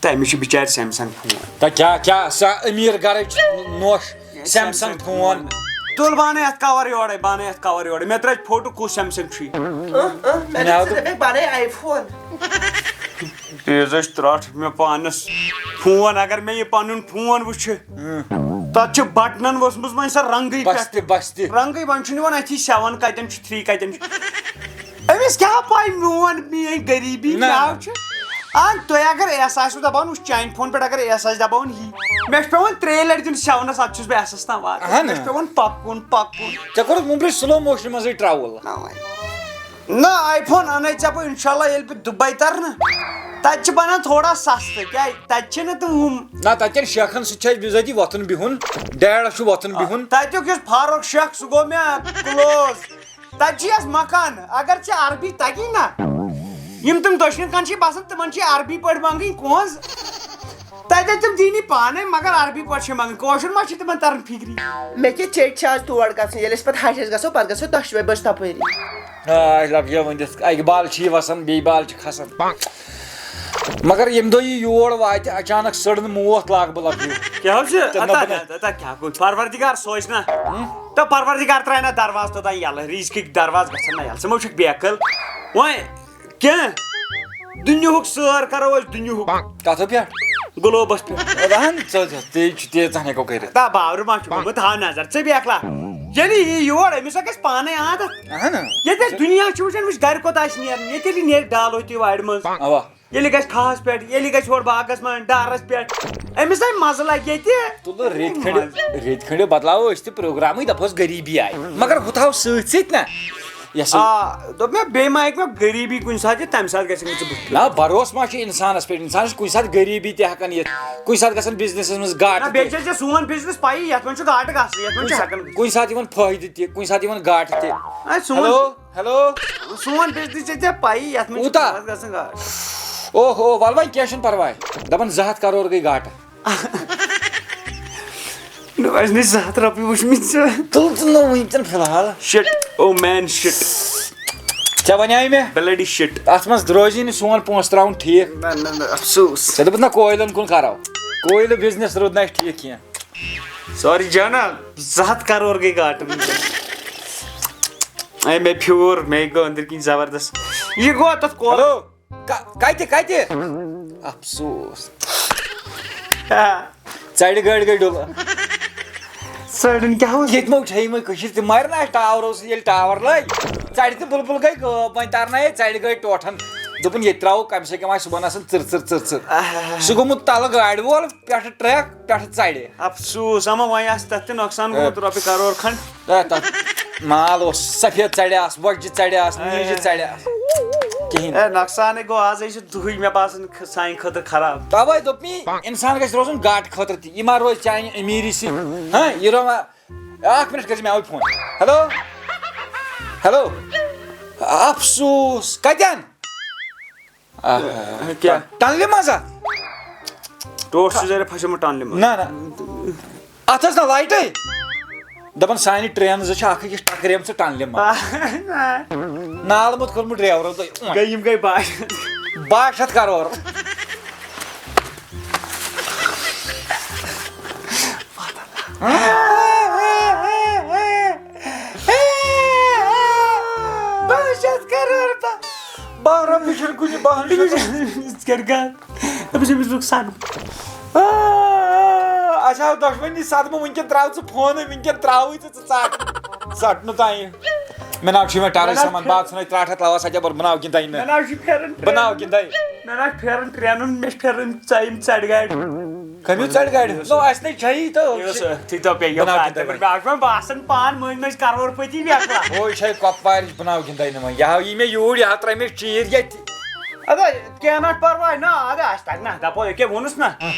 تٔمِس چھُ بِچارِ سیمسنگ فون۔ تہ کیٛاہ، کیٛاہ، سۄ أمیٖر گرٕچ نوش سیمسنگ فون۔ تُل، بہٕ اَنَے اَتھ کور یورَے، بہٕ اَنَے اَتھ کور یورَے۔ مےٚ ترٛٲوۍ فوٹو، کُس سیمسنگ چھُے؟ اۭں، اۭں، مےٚ مےٚ دوٚپ، دوٚپ، ژٕ دَپَکھ بَنَے آی فون۔ تیز ٲسۍ ترٛٹھ مےٚ پانَس فون، اگر مےٚ یہِ پَنُن فون وٕچھِ، تَتھ چھِ بٹنَن ؤژھمٕژ وۄنۍ سۄ رنٛگٕے پٮ۪ٹھ۔ بَستہِ، بَستہِ۔ رنٛگٕے، وۄنۍ چھُنہٕ یِوان اَتھی سیوَن کَتٮ۪ن چھُ، تھرٛی کَتٮ۪ن چھُ۔ أمِس کیٛاہ پَے میون، میٲنۍ غریٖبی نہ۔ کیٛاہ چھُ؟ آ، تُہۍ اگر ایس آسِو دَپان، وٕچھ، چانہِ فون پٮ۪ٹھ اگر ایس آسہِ دَپان یی، مےٚ چھُ پٮ۪وان ترٛیٚیہِ لَٹہِ دیُن سیٚونَس، اَدٕ چھُس بہٕ ایسَس تام واتان۔ اَہَن۔ مےٚ چھُ پٮ۪وان پَکُن، پَکُن۔ ژےٚ کوٚرُتھ وُمبرِ slow motion منٛزٕے travel۔ اَوَے۔ نہ، آی فون اَنَے ژےٚ بہٕ، اِنشاء اللہ، ییٚلہِ بہٕ دُبے تَرٕ نہ، تَتہِ چھِ بَنان تھوڑا سَستہٕ۔ کیٛازِ؟ تَتہِ چھِنہٕ تِم ہُم۔ نہ، تَتہِ کٮ۪ن شیخَن سۭتۍ چھِ اَسہِ بِذٲتی وۄتھُن بِہُن، ڈیڈَس چھُ وۄتھُن بِہُن۔ تَتیُک یُس فاروق شیخ، سُہ گوٚو مےٚ close۔ تَتہِ چھِ اَسہِ مکان، اگر ژےٚ عربی تَگی نہ، یِم تِم دٔچھِنۍ کَن چھِ بَسان، تِمَن چھِ عربی پٲٹھۍ منٛگٕنۍ کۄنٛز۔ تَتہِ تِم دِنی پانَے، مگر عربی پٲٹھۍ چھِ منٛگٕنۍ، کٲشُر ما چھِ تِمَن تَران فِکری؟ مےٚ کیٛاہ چیٚٹۍ چھِ آز تور گژھٕنۍ، ییٚلہِ أسۍ پَتہٕ حجَس گژھو، پَتہٕ گژھو دۄشوَے بٔژھ تَپٲری۔ آ، لَب یہِ ؤنِتھ، اَکہِ بال چھِ یہِ وَسان، بیٚیہِ بال چھِ کھَسان۔ مگر ییٚمہِ دۄہ یہِ یور واتہِ، اچانک سٔڑ نہٕ موت لاگہٕ بہٕ لَب یہِ۔ کیٛاہ حظ چھِ؟ تہٕ نہ اَتھ بہٕ نہ۔ اَتھ کیٛاہ گوٚو؟ پروردگار سوزِ نہ۔ ہُم؟ تہٕ پروردگار ترٛایہِ نہ دروازٕ توٚتام یَلہٕ، رِزقٕکۍ دروازٕ گژھن نہ یَلہٕ۔ ژٕ مہ وٕچھکھ بیکٕل۔ وۄنۍ کینٛہہ دُنیاہُک سٲر کرو أسۍ دُنیاہُک۔ کتھو پٮ۪ٹھ؟ گلوبس پٮ۪ٹھ۔ اہن، ژٕ، ژٕ، ژٕ، ژٕ، ژٕ، ژٕ ہٮ۪کو کٔرِتھ۔ تا باورٕ ما چھُ گوٚمُت؟ تھاو نظر، ژٕ بیکلا۔ ییٚلہِ یی یور، أمِس ہا گژھِ پانے عادت۔ اہن۔ ییٚتہِ أسۍ دُنیا چھِ وٕچھان، وٕچھ گرِ کوٚت آسہِ نیرُن، ییٚتہِ ییٚلہِ نیرِ ڈالو تہِ وارِ منٛز۔ اوا۔ ییٚلہِ گژھِ کھاہس پٮ۪ٹھ، ییٚلہِ گژھِ ہورٕ باغس منٛز، ڈارس پٮ۪ٹھ، أمِس زَن مَزٕ لَگہِ ییٚتہِ۔ تُلہٕ رٮ۪تۍ کھنٛڈِ، مَزٕ۔ رٮ۪تۍ کھنٛڈِ بدلاوو أسۍ تہِ پروگرامٕے، دَپوس غریٖبی آیہِ۔ مگر ہُہ تھاو سۭتۍ سۭتۍ نہ۔ یَس سا۔ آ، دوٚپ مےٚ، بیٚیہِ ما ہٮ۪کہِ مےٚ غریٖبی کُنہِ ساتہٕ یِتھ، تَمہِ ساتہٕ گژھِ نہٕ ژٕ بُتھِ۔ نہ، بروسہٕ ما چھُ اِنسانَس پٮ۪ٹھ؟ اِنسانَس چھُ کُنہِ ساتہٕ غریٖبی تہِ ہٮ۪کان یِتھ، کُنہِ ساتہٕ گژھان بِزنِسَس منٛز نہ، گاٹہٕ بیٚیہِ تہِ۔ چھےٚ ژےٚ سون بِزنِس پَیی، یَتھ منٛز چھُ گاٹہٕ گژھنٕے، یَتھ منٛز کُنہِ چھُ ساتہٕ، ہٮ۪کان گٔژھِتھ۔ کُنہِ ساتہٕ یِوان فٲیدٕ تہِ، کُنہِ ساتہٕ یِوان گاٹہٕ تہِ۔ اَے، سون ہیلو۔ ہیلو۔ سون بِزنِس چھے ژےٚ پَیی، یَتھ منٛز چھِ کوٗتاہ؟ پونٛسہٕ گژھان گاٹہٕ۔ اوہ، اوہ، وَلہٕ وۄنۍ کینٛہہ چھُنہٕ پَرواے۔ دَپان زٕ ہَتھ کَرور گٔے گاٹہٕ۔ نہ، اَسہِ نَے زٕ ہَتھ رۄپیہِ وٕچھمٕتۍ ژےٚ۔ تُل ژٕ نہٕ وٕنکٮ۪ن فِلحال۔ Shit، oh man، shit۔ ژےٚ وَنیٛاے مےٚ۔ Bloody shit۔ اَتھ منٛز روزی نہٕ سون پونٛسہٕ ترٛاوُن ٹھیٖک۔ نہ، نہ، نہ، افسوس۔ ژےٚ دوٚپُتھ نہ کویلَن کُن کَرو۔ کویلہٕ بِزنِس روٗد نہٕ اَسہِ ٹھیٖک کینٛہہ۔ Sorry جانا، زٕ ہَتھ کَرور گٔے گاٹہٕ وٕنکٮ۪ن۔ اے، مےٚ پھیوٗر، مےٚ گوٚو أنٛدٕرۍ کِنۍ زبردست۔ یہِ گوٚو تَتھ کول۔ ہیلو۔ کا-، کَتہِ، کَتہِ؟ افسوس۔ ہا۔ ژَرِ گٲڑۍ گٔے ڈُلہٕ۔ ژَرٮ۪ن کیٛاہ اوس؟ ییٚتہِ ما وٕچھے یِمَے کٔشیٖرِ تہِ مَرِ نہ اَسہِ ٹاورو سۭتۍ، ییٚلہِ ٹاوَر لٲگۍ، ژَرِ تہِ بُلبُل گٔے غٲب، وۄنۍ تَرنایے ژَرِ گٲڑۍ ٹوٹھَن۔ دوٚپُن ییٚتہِ ترٛاوو کَم سے کَم آسہِ صُبحَن آسان ژٕر ژٕر ژٕر ژٕر۔ آہا۔ سُہ گوٚمُت تَلہٕ گاڑِ وول، پٮ۪ٹھٕ ٹرٛک، پٮ۪ٹھٕ ژَرِ۔ افسوس، اما وۄنۍ آسہِ تَتھ تہِ نۄقصان گوٚمُت، ہے۔ رۄپیہِ کَرور کھنٛڈ۔ ہے، تَتھ مال اوس سفید ژَرِ آس، وۄزجہِ ژَرِ آس، نیٖجہِ ژَرِ آس۔ کِہیٖنۍ۔ ہے، نۄقصانٕے گوٚو، آزے چھُ دُہٕے مےٚ باسان خ-، سانہِ خٲطرٕ خراب۔ تَوَے دوٚپ مےٚ، اِنسان گژھِ روزُن گاٹہٕ خٲطرٕ تہِ، یہِ ما روزِ چانہِ أمیٖری سۭتۍ۔ ہاں، یہِ روما-، اَکھ مِنٹ کٔرۍ زِ مےٚ اَوٕے فون۔ ہیلو؟ ہیلو؟ افسوس، کَتٮ۪ن؟ آ، کیٛاہ؟ ٹنلہِ منٛز ہا؟ ٹوٹھ چھُ ذرا پھسیومُت ٹنلہِ منٛز۔ نہ، نہ۔ اَتھ ٲس نہ لایٹٕے۔ دَپان سانہِ ٹرٛینہٕ زٕ چھِ اَکھ أکِس ٹکریمژٕ ٹنلہِ منٛز۔ نالہٕ موٚت کوٚرمُت ڈرٛیورو تۄہہِ۔ گٔے یِم گٔے باش۔ باہ شیٚتھ کَرور۔ باہ شیٚتھ کَرور۔ باہ رۄپیہِ چھُنہٕ کُنہِ، باہَن شیٚتَن۔ ژٕ کَر گَر؟ دَپُس أمِس لوٚگ صدمہٕ۔ آ، اَسہِ آو دۄشوٕنی صدمہٕ، وٕنکٮ۪ن ترٛاو ژٕ فونٕے، وٕنکٮ۪ن ترٛاوٕے ژٕ، ژٕ ژَٹ۔ ژَٹ نہٕ تانۍ۔ مےٚ ناو چھُ یِوان ٹارٕچ مےٚ ناو سَمان، چھُ باد ژھٕنَے ترٛٹھ ہٮ۪تھ لَوَس اَتہِ، بہٕ بَناو گِنٛدَے نہٕ۔ مےٚ ناو چھُ پھیران بہٕ بَناو ٹرٛینُن۔ گِنٛدَے۔ مےٚ ناو چھُ پھیران ٹرٛینُن، مےٚ چھِ پھیران ژَمہِ ژَڑِ گاڑِ۔ کَمیُک ژَڑِ گاڑِ؟ نو، اَسہِ نَے چھَیی تہٕ یہِ اوس أتھی دۄہ پیٚیہِ بَناو کَتھ۔ گِنٛدَے وۄنۍ۔ مےٚ چھُ وۄنۍ باسان پان مٔنٛزۍ مٔنٛزۍ کَرور پٔتی بیکلا۔ ہو، یہِ چھَے کۄپوارِچ، بَناو گِنٛدَے نہٕ وۄنۍ۔ یہِ ہاو یی مےٚ یوٗرۍ، یہِ ہاو ترٛایہِ مےٚ چیٖر ییٚتہِ۔ اَدٕ کینٛہہ نہ چھُ پَرواے، نہ، اَدٕ اَسہِ تَگہِ نہ، دَپو ییٚکیٛاہ ووٚنُس نہ۔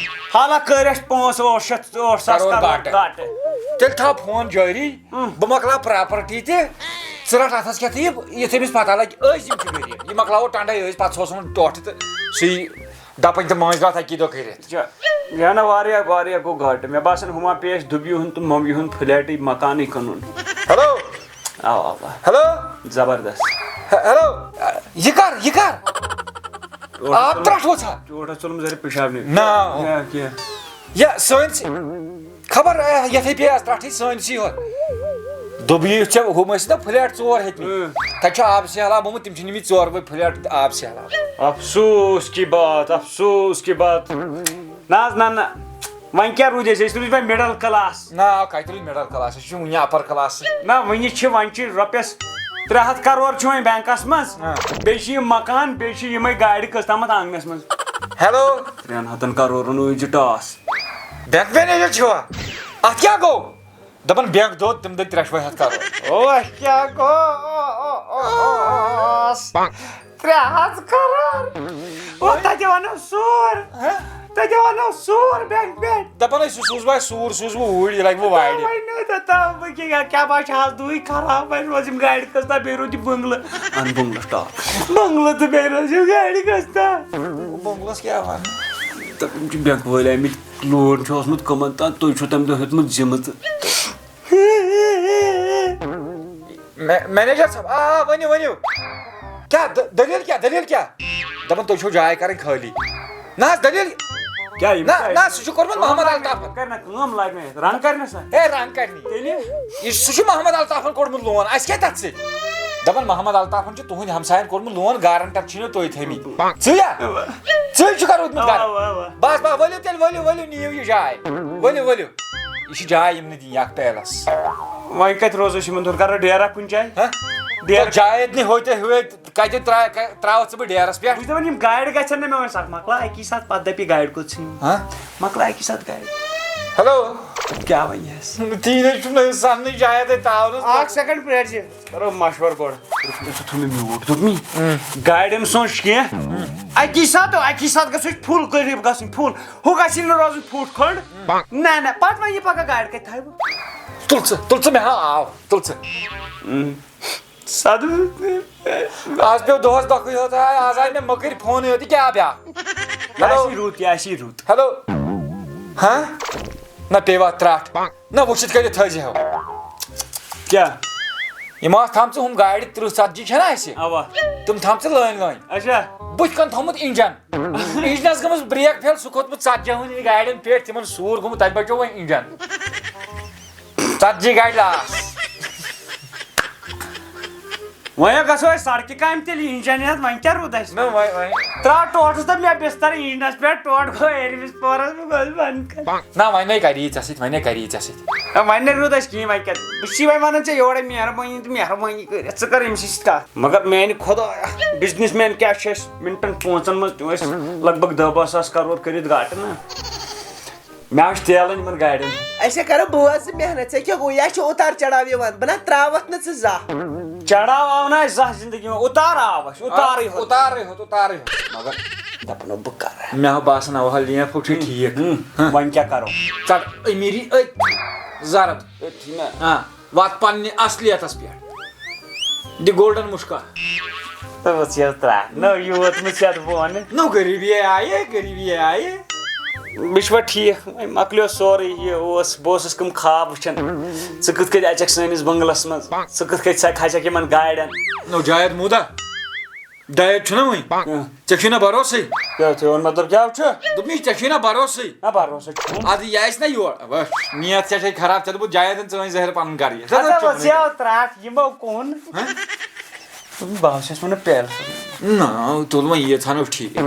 حالہ کٔرۍ اَسہِ پونٛسہٕ ٲٹھ شیٚتھ، ٲٹھ ساس کَرور کَرور گاٹہٕ۔ گاٹہٕ۔ تیٚلہِ تھاو فون جٲری، اۭں۔ بہٕ مۄکلاو پراپرٹی تہِ، ژٕ رَٹ اَتھَس کیٛاہ تہٕ یہِ، یہِ تٔمِس پَتہ لَگہِ، أسۍ یِم چھِ غریٖب، یہِ مۄکلاوو ٹَنٛڈَے أسۍ، پَتہٕ سوزہون ٹوٹھ تہٕ سُے دَپٕنۍ تہٕ مٲنٛزِ راتھ اَکی دۄہ کٔرِتھ۔ چھا، یہِ ہنا واریاہ، واریاہ گوٚو گاٹہٕ۔ مےٚ باسان ہُما پیش دُبیہِ ہُنٛد تہٕ ممبیہِ ہُنٛد فلیٹٕے مکانٕے کٕنُن۔ ہیلو۔ اَوا، اَوا۔ ہیلو۔ زبردست۔ ہے-، ہیلو۔ یہِ کر، یہِ کر؟ ٹوٹھ آب ژوٚلُم۔ ترٛٹھ ووٚژھ ہا؟ ٹوٹھ ہا ژوٚلُم زَرِ پِشاب نیوٗ۔ نا۔ یا کینٛہہ۔ یا سٲنۍ سی-، خبر، اے، یَتھٕے پیٚیہِ آز ترٛٹھٕے سٲنۍ سی ہُہ۔ دوٚپُے ژےٚ ہُم ٲسۍ نا فلیٹ ژور ہیٚتمٕتۍ۔ اۭں۔ تَتہِ چھُ آب سیلاب آمُت، تِم چھِ نِمٕتۍ ژور بٔدۍ فلیٹ تہٕ آب سیلاب۔ افسوس کی بات، افسوس کی بات۔ نہ حظ، نہ، نہ۔ وۄنۍ کیٛاہ روٗدۍ أسۍ؟ أسۍ روٗدۍ وۄنۍ مِڈل کلاس۔ نہ، آ، کَتہِ روٗدۍ مِڈل کلاس؟ أسۍ چھِ وٕنہِ اَپر کلاس۔ نہ، وٕنہِ چھِ، وۄنۍ چھِ رۄپیَس ترٛےٚ ہَتھ کَرور چھِ وۄنۍ بینٛکَس منٛز۔ ہاں۔ بیٚیہِ چھِ یہِ مکان، بیٚیہِ چھِ یِمَے گاڑِ کٔژ تامَتھ آنٛگنَس منٛز۔ ہیلو۔ ترٛٮ۪ن ہَتَن کَرورَن أنۍ زِ ٹاس۔ بینک مینیجر چھِوا؟ اَتھ کیٛاہ گوٚو؟ دَپان بینک دوٚد، تِم دٔدۍ ترٛےٚ شوے ہَتھ کَرور۔ او، اَسہِ کیٛاہ گوٚو؟ او، او، او، او، او۔ ترٛےٚ ہَتھ کَرور۔ او، تَتہِ وَنو سوٗر۔ ہہ؟ تَتہِ وَنو سوٗر بینک پٮ۪ٹھ۔ دَپان ٲسۍ، سُہ سوٗز وۄنۍ سوٗر، سوٗز وۄنۍ اوٗرۍ، یہِ لَگہِ وۄنۍ وارِ۔ وۄنۍ نہٕ تَتھ تام بہٕ کیٛاہ، کیٛاہ باسہِ، آز دُہٕے خراب، وۄنۍ روزِ یِم گاڑِ قٕسطا، بیٚیہِ روزِ یہِ بٔنٛگلہٕ۔ اَن بٔنٛگلَس ٹاس۔ بٔنٛگلہٕ تہٕ بیٚیہِ روزِ یِم گاڑِ قٕسطا۔ بٔنٛگلَس کیٛاہ وَنہٕ؟ دَپان چھِ بینک وٲلۍ آمٕتۍ، لون چھُ اوسمُت کٕمَن تام، تُہۍ چھُو تَمہِ دۄہ ہیوٚتمُت ذِمہٕ تہٕ۔ مے-، مینیجر صٲب، آ، آ، ؤنِو، ؤنِو۔ کیٛاہ د-، دٔلیٖل کیٛاہ، دٔلیٖل کیٛاہ؟ دَپان تُہۍ چھِو جاے کَرٕنۍ خٲلی۔ نہ حظ، دٔلیٖل۔ کیٛاہ یِم نہ، کیٛاہ نہ، یِم؟ سُہ چھُ کوٚرمُت کٲم محمد لاگہِ الطافَن۔ مےٚ، کَرِ نہ کٲم لاگہِ مےٚ، رنٛگ کَرِ نہ سا۔ ہے، رنٛگ کَرِ نہٕ۔ تیٚلہِ؟ یہِ، سُہ چھُ محمد الطافَن کوٚڑمُت لون، اَسہِ کیٛاہ تَتھ سۭتۍ؟ دَپان محمد الطافَن چھُ تُہٕنٛدۍ ہمسایَن کوٚڑمُت لون، گارنٹر چھِنہٕ تُہۍ تھٲمٕتۍ۔ ژٕ یا؟ اَوا۔ ژٕے چھُکھ روٗدمُت اَوا، گرٕ؟ اَوا، اَوا۔ بَس، بَس، ؤلِو تیٚلہِ، ؤلِو، ؤلِو، نِیِو یہِ جاے۔ ؤلِو، ؤلِو۔ یہِ چھِ جاے یِمنٕے دِنۍ یَکھ پیلَس۔ وۄنۍ کَتہِ روزو أسۍ یِمَن دۄن؟ کَرو ڈیرا کُنہِ جایہِ؟ ہہ؟ ڈیرا۔ تو جاے اتنی ہوتے ہوئے کتہِ ترا-، ک-، تراوتھ ژٕ بہٕ ڈیرس پٮ۪ٹھ؟ بہٕ چھُس دَپان، یِم گاڑِ گژھن نہ مےٚ وۄنۍ سَکھ، مۄکلاو اَکی ساتہٕ، پَتہٕ دَپہِ یہِ گاڑِ کوٚت ژھٕنِو۔ ہہ؟ مۄکلاو اَکی ساتہٕ گاڑِ۔ ہیلو۔ کیٛاہ وَنہِ ہَس؟ تی نَے چھُم نہٕ سَمنٕے جاے تَتہِ تاونَس اَکھ پٮ۪ٹھ۔ سیکنڈ پرٛٲرۍ زِ۔ کَرو مَشوَرٕ گۄڈٕ۔ ژٕ تھوٚو مےٚ میوٗٹ، دوٚپ مےٚ، گاڑٮ۪ن سونٛچ کینٛہہ۔ اَکی ساتہٕ، اَکی ساتہٕ گژھو أسۍ فُل کٔرِتھ گژھٕنۍ فُل۔ ہُہ گژھِ نہٕ روزُن فُٹ کھنٛڈ۔ نہ، نہ، پَتہٕ وۄنۍ یہِ پَگاہ گاڑِ کَتہِ تھاوٕ بہٕ؟ تُل ژٕ، تُل ژٕ، مےٚ ہا آو، تُل ژٕ۔ سَدٕ۔ آز پیوٚو دۄہَس دۄکھٕے ہوت، آے، آز آے مےٚ مٔکٕرۍ فونٕے یوت، یہِ کیٛاہ بیٛاکھ؟ یہِ ہیلو؟ آسی رُت، یہِ آسی رُت۔ ہیلو؟ ہاں؟ نہ پیٚیہِ وَتھ ترٛٹھ۔ نہ وٕچھِتھ کٔرِتھ تھٲیزِ ہو۔ کیٛاہ؟ یِم آسہٕ تھامژٕ ہُم گاڑِ تٕرٛہ ژَتجی چھَنہ اَسہِ؟ اَوا۔ تِم تھامژٕ لٲنۍ لٲنۍ۔ اچھا۔ بٕتھِ کَن تھوٚمُت اِنجَن۔ اِنجَنَس گٔمٕژ برٛیک فیل، سُہ کھوٚتمُت ژَتجی ہٕنٛدِ گاڑٮ۪ن پٮ۪ٹھ، تِمَن سوٗر گوٚمُت، تَتہِ بَچو وۄنۍ اِنجَن۔ ژَتجی گاڑِ لاس۔ وۄنۍ ہا گژھو أسۍ سڑکہِ کامہِ تیٚلہِ، اِنجن ہٮ۪تھ، وۄنۍ کیٛاہ روٗد اَسہِ؟ نہ، وۄنۍ، وۄنۍ۔ ترٛاو ٹوٹھس تہٕ مےٚ بستر اِنجنس پٮ۪ٹھ، ٹوٹھ گوٚو ٲرمِس پورس، بہٕ گوس بنٛد کر۔ نہ، وۄنۍ نے کری ژےٚ سۭتۍ، وۄنۍ نے کری ژےٚ سۭتۍ۔ نہ، وۄنۍ نے روٗد اَسہِ کِہیٖنۍ، وۄنۍ کیٛاہ؟ بہٕ چھُسے وۄنۍ وَنان ژےٚ یورے مہربٲنی تہٕ مہربٲنی کٔرِتھ، ژٕ کر أمِس سۭتۍ کَتھ۔ مگر میٛانہِ خۄدایا، بِزنِس مین کیٛاہ چھِ أسۍ مِنٹن پانٛژن منٛز، تِم ٲسۍ لگ بگ دَہ باہ ساس کرور کٔرِتھ گاٹہٕ نہ۔ مےٚ حظ چھِ تیلَن یِمَن گاڑٮ۪ن۔ أسۍ ہے کَرو بوز ژٕ محنت، ژےٚ کیٛاہ گوٚو؟ یا چھِ اُتار چڑاو یِوان، بہٕ نہ ترٛاوَتھ نہٕ ژٕ زانٛہہ۔ چڑاو آو نہٕ اَسہِ زانٛہہ زِندگی منٛز، اُتار آو اَسہِ، اُتارٕے ہوت۔ اُتارٕے ہوت، اُتارٕے ہوت، مگر دَپان اوس بہٕ کَرٕ۔ مےٚ ہو باسان، اَوا لیف ہُہ چھُ ٹھیٖک۔ ہُم، ہُم، وۄنۍ کیٛاہ کَرو؟ ژَٹ أمیٖری أتھۍ زَرٕد۔ أتھی نا۔ آ۔ وات پننہِ اصلیتس پٮ۪ٹھ۔ دی گولڈن مُشکا۔ تہٕ وٕژھ یَتھ ترٛٹھ۔ نٔو یوٗت مےٚ ژےٚ بہٕ وَنہٕ۔ نٔو غریٖبی آیہِ، غریٖبی آیہِ۔ مےٚ چھُ وۄنۍ ٹھیٖک، وۄنۍ مۄکلیو سورُے یہِ اوس، بہٕ اوسُس کٕم خواب وٕچھان۔ ژٕ کِتھ کٔنۍ اَژَکھ سٲنِس بنٛگلَس منٛز، ژٕ کِتھ کٔنۍ سا کھسَکھ یِمَن گاڑٮ۪ن۔ نو جاوید موٗدا۔ ڈایٹ چھُنہ وۄنۍ؟ اۭں۔ ژےٚ چھُے نہ بھروسٕے۔ کیٛاہ، چون مطلب کیٛاہ چھُ؟ دوٚپمَے، ژےٚ چھُے نہ بھروسٕے۔ نہ، بھروسہٕ چھُم۔ اَدٕ یہِ آسہِ نہ یور۔ وَ، نیت ژےٚ چھے خراب، ژےٚ دوٚپُتھ جایَن ژٕ وۄنۍ زہرِ پَنُن گَرٕ یہِ۔ ژےٚ ہسا دوٚپ چون وۄنۍ ژےٚ یہِ۔ آو ترٛٹھ، یِمو کوٚن۔ ہہ؟ بہٕ ہسا چھُس وَنان پیرَس۔ نہ، تُل وۄنۍ ییٖژ ہَن اوس ٹھیٖک۔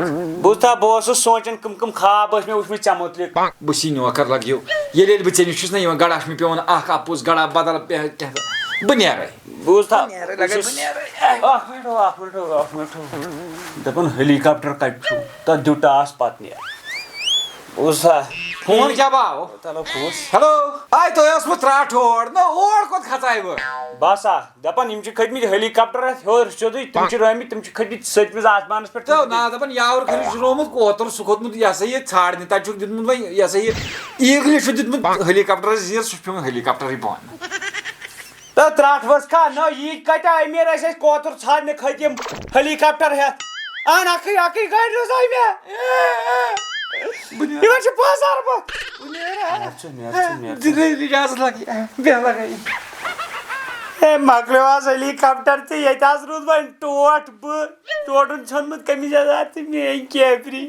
بوٗز تھا، بہٕ اوسُس سونٛچان کٕم کٕم خواب ٲسۍ مےٚ وٕچھمٕتۍ ژےٚ مُتعلِق۔ بہٕ چھُسٕے نوکر لَگ یو۔ ییٚلہِ، ییٚلہِ بہٕ ژےٚ نِش چھُس نہ یِوان، گڑا چھُ مےٚ پٮ۪وان اَکھ اَپُز، گڑا بدل پے-، کینٛہہ۔ بہٕ نیرَے۔ بوٗز تھا، نیرَے، بہٕ لَگَے چھُس بہٕ نیرَے۔ اَکھ مِنٹ ہو، اَکھ مِنٹ ہو، اَکھ مِنٹ ہو۔ دَپان ہیلی کاپٹر کَتہِ چھُ؟ تَتھ دیُت ٹاس پَتہٕ نیر۔ بوٗز تھا۔ فون کیٛاہ باو؟ تَلو پوٚز۔ ہیلو۔ آے تۄہہِ اوسمُت ترٛٹھ اور۔ نہ، اور کوٚت کھژاے بہٕ؟ بَس آ، دَپان یِم چھِ کھٔتۍ مٕتۍ ہیلی کاپٹر اَتھ ہیوٚر سیوٚدُے، تِم چھِ رٲومٕتۍ، تِم چھِ کھٔتۍ مٕتۍ سٔتمِس آسمانَس پٮ۪ٹھ۔ تو نا، دَپان یاوُر خٲلی چھُ رومُت کوتُر، سُہ کھوٚتمُت یہِ ہسا یہِ ژھانٛڈنہِ۔ تَتہِ چھُکھ دیُتمُت وۄنۍ یہِ ہسا یہِ ایٖگلہِ چھُ دیُتمُت ہیلی کاپٹرَس زیٖر، سُہ چھُ پیوٚمُت ہیلی کاپٹرٕے بۄن۔ تہٕ ترٛٹھ ؤژھ کھا؟ نہ، یہِ کَتہِ آے مےٚ؟ أسۍ ٲسۍ کوتُر ژھانٛڈنہِ کھٔتۍ یِم ہیلی کاپٹر ہٮ۪تھ۔ اَہَن، اَکٕے، اَکٕے گٲڑۍ روٗز آے مےٚ۔ بہٕ نیرٕ۔ یِمَن چھِ پَزر بہٕ۔ بہٕ نیرٕ۔ نیر ژٕ، نیر ژٕ، نیر ژٕ۔ دِنہٕ اِجازت لَگہِ، بیٚہہ لَگَے۔ ہے، مۄکلیو آز ہیلی کاپٹر تہِ، ییٚتہِ حظ روٗد وۄنۍ ٹوٹھ بہٕ۔ ٹوٹھُن ژھیوٚنمُت قمیٖض یَزار تہٕ میٛٲنۍ کیپری۔